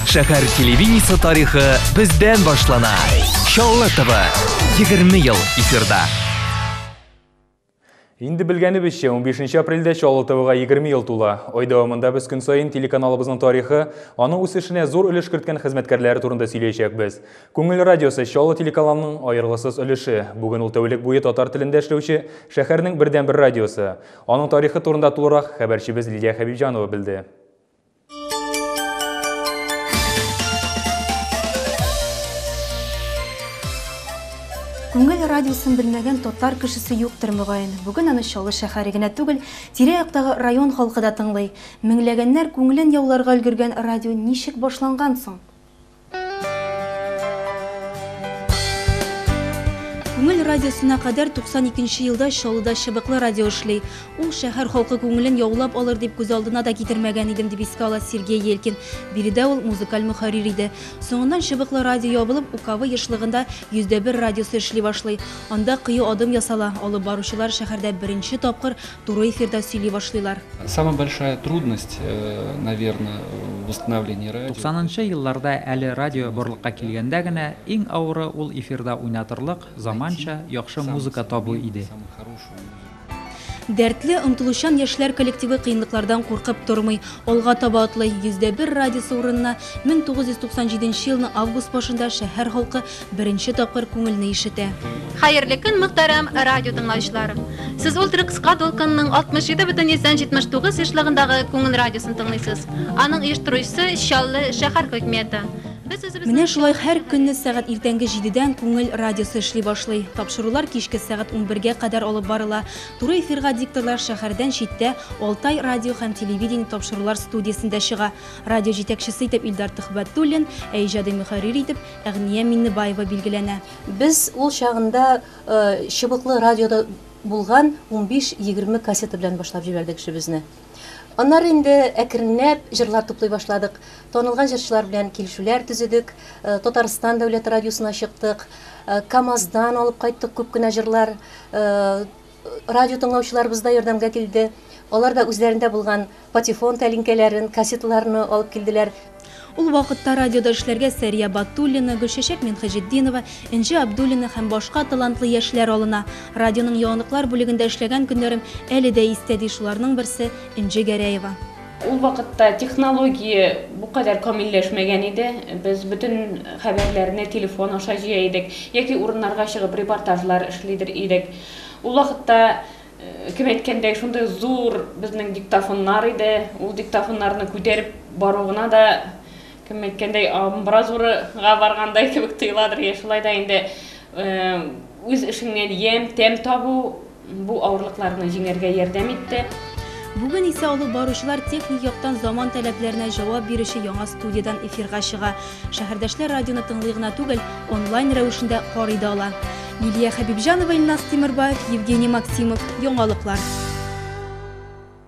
Шәһәр телевидениесе тарихы бездән башлана. Чаллы ТВ 20 ел эфирда. Инде белгәнебезчә, 15 апрельдә Чаллы ТВга 20 ел тула. Ай дәвамында без көн саен телеканалыбызның тарихы, аның үсешенә зур өлеш керткән хезмәткәрләре турында сөйләячәкбез. Күңел радиосы Чаллы телеканалының аерылгысыз өлеше. Бүген ул тәүлек буе татар телендә эшләүче шәһәрнең бердәнбер радиосы. Аның тарихы турында тулырак хәбәрчебез Лилия Хәбибҗанова белде. Күңел радиосын белмәгән татар кешесе юктыр мөгаен. Бүген аны Чаллы шәһәре генә түгел, тирә-яктагы район халкы да тыңлый. Меңләгәннәр күңелен яуларга өлгергән радио ничек башланган соң? Күңел радиосына кадәр 92 елда Чаллыда чыбыклы радио эшли. Ул шәһәр халкы күңелен яулап алыр дип күз алдына да китермәгән идем, дип искә ала Сергей Елкин. Биредә ул музыкаль мөхәррир иде. Соңыннан чыбыклы радио ябылып, УКВ ешлыгында 101 радиосы эшли башлый. Анда кыю адым ясала, алып баручылар шәһәрдә беренче тапкыр туры эфирда сөйли башлыйлар. Самая большая трудность, наверное, в восстановлении радио. 90нчы елларда әле радио барлыкка килгәндә генә иң авыры ул эфирда уйнатырлык заманча яхшы музыка табу иде. Дәртле, омтылучан яшьләр коллективы кыенлыклардан куркып тормый. Алга таба атлый. 101 радиосы урынына 1997 елның август башында шәһәр халкы беренче тапкыр күңелне ишетә. Хәерле көн, мөхтәрәм радио тыңлаучылар. Сез ультра кыска дулкынның 67,79 ешлыгындагы Күңел радиосын тыңлыйсыз. Аның оештыручысы Чаллы шәһәр хакимияте. Менә шулай һәр көнне сәгать иртәнге 7-дән Күңел радиосы эшли башлый. Тапшырулар кичке сәгать 11-гә кадәр алып барыла. Туры эфирга дикторлар шәһәрдән читтә Алтай радио һәм телевидение тапшырулар студиясендә чыга. Радио җитәкчесе итеп Илдар Төхбәтуллин, ә иҗади мөхәррир итеп Әгния Миннебаева билгеләнә. Без ул чагында чыбыклы радиода булган 15-20 кассета белән башлап җибәрдек эшебезне. Аннары инде әкренләп җырлар туплый башладык. Танылган җырчылар белән килешүләр төзедек. Татарстан дәүләт радиосына чыктык. КАМАЗдан алып кайттык күп кенә җырлар. Радио тыңлаучыларыбыз да ярдәмгә килде. Алар да үзләрендә булган патефон тәлинкәләрен, кассеталарны алып килделәр. Ул вакытта радиода эшләргә Сәрия Батуллина, Гөлчәчәк Минһаҗетдинова, Энҗе Абдуллина һәм башка талантлы яшьләр алына. Радионың яңалыклар бүлегендә эшләгән көннәрем әле дә истә, ди шуларның берсе Энҗе Гәрәева. Ул вакытта технология бу кадәр камилләшмәгән иде. Без бөтен хәбәрләрне телефон аша җыя идек яки урыннарга чыгып репортажлар эшлидер идек. Ул вакытта, кем әйткәндәй, шундый зур безнең диктофоннар иде. Ул диктофоннарны күтәреп бару гына да, кем әйткәндәй, амбразурага баргандай кебек тоеладыр. Я шулай да инде үз эшеңнән ямь, тәм табу бу авырлыкларны җиңәргә ярдәм итте. Бүген исә алып баручылар техник яктан заман таләпләренә җавап бирүче яңа студиядан эфирга чыга. Шәһәрдәшләр радионы тыңлый гына түгел, онлайн рәвешендә карый да ала. Лилия Хәбибҗанова, Илназ Тимербаев, Евгений Максимов. Яңалыклар.